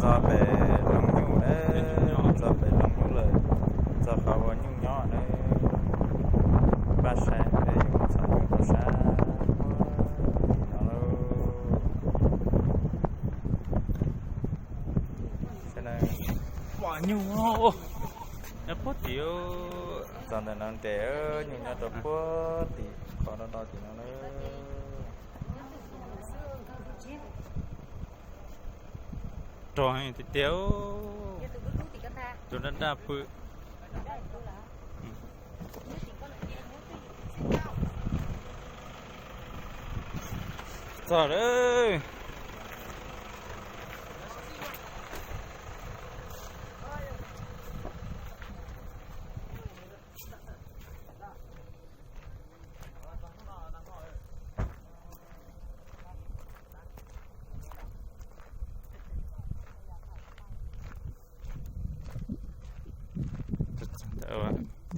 Txog pem loog nyuj lawm, txog pem loog nyuj lawm, txog qhov uas nyuj nyob lawm. Pab saib peb yuav txhom nyuj rau sab puag tim no lauj. Pom nyuj nyob puag tim, txog ntawm no ntes, nyuj nyob rau puag tim qhov no no tim no na. Rog tiag tiag, rog daj daj pw. Txog lawm.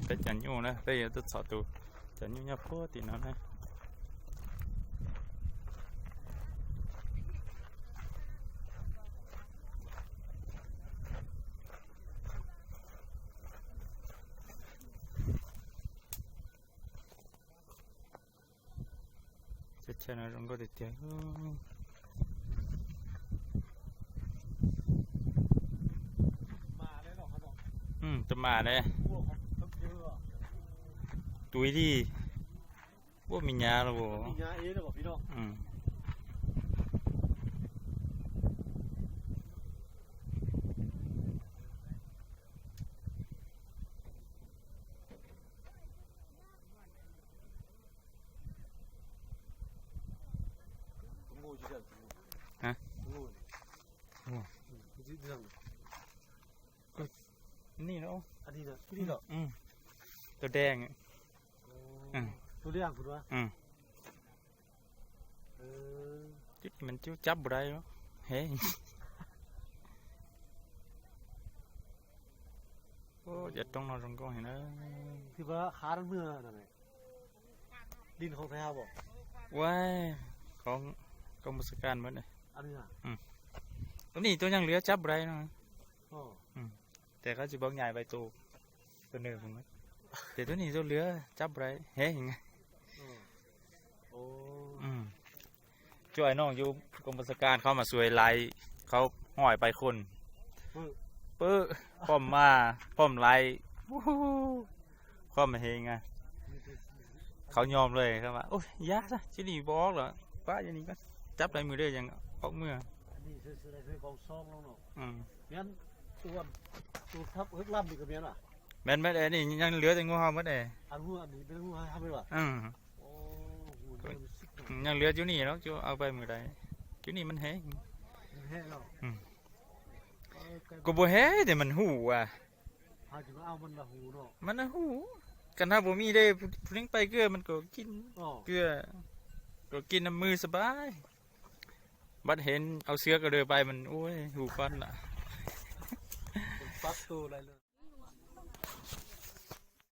Peb cov nyuj na, peb yuav tuaj txhom tus, cov nyuj nyob puag tim no na. Teb chaws no zoo nkauj tiag tiag. Tus mas ne, tus ib tij, ua me nyuam los. Ni no, tus deeg. Cov nyuj cab npua dai, heev. Cov roob no zoo nkauj heev na. Ua, koj mus xav kaj mas. Tus ni tuaj nyeej lwv cab npua dai no. Tes koj tsis paub nyais pais tus, tus nws, ces tus ni tuaj lwv cab npua dai heev. Cua no yus koj mus xav kaj qhov mas xuas lais, qhov hais pais khun, pw, pom mas pom lais, qhov mas heev. Qhov nyob lawm, yog tsis li pom los pab yog ni, cab lais mus dej yeej pom mus. Mem mem es ni nyeej lwv tes ngu ho mem es. Nyeej lwv cov ni los cov au pais mus dai, cov ni mas heev. Kuv puas heev tias mas hu as. Mas hu, koj nab puas mij dej, phu neeb pais kawg mas kom kij, koj kij nab mw xab pab. Npab heev, au xwab koj dawg pais mas ua hu pab lawm.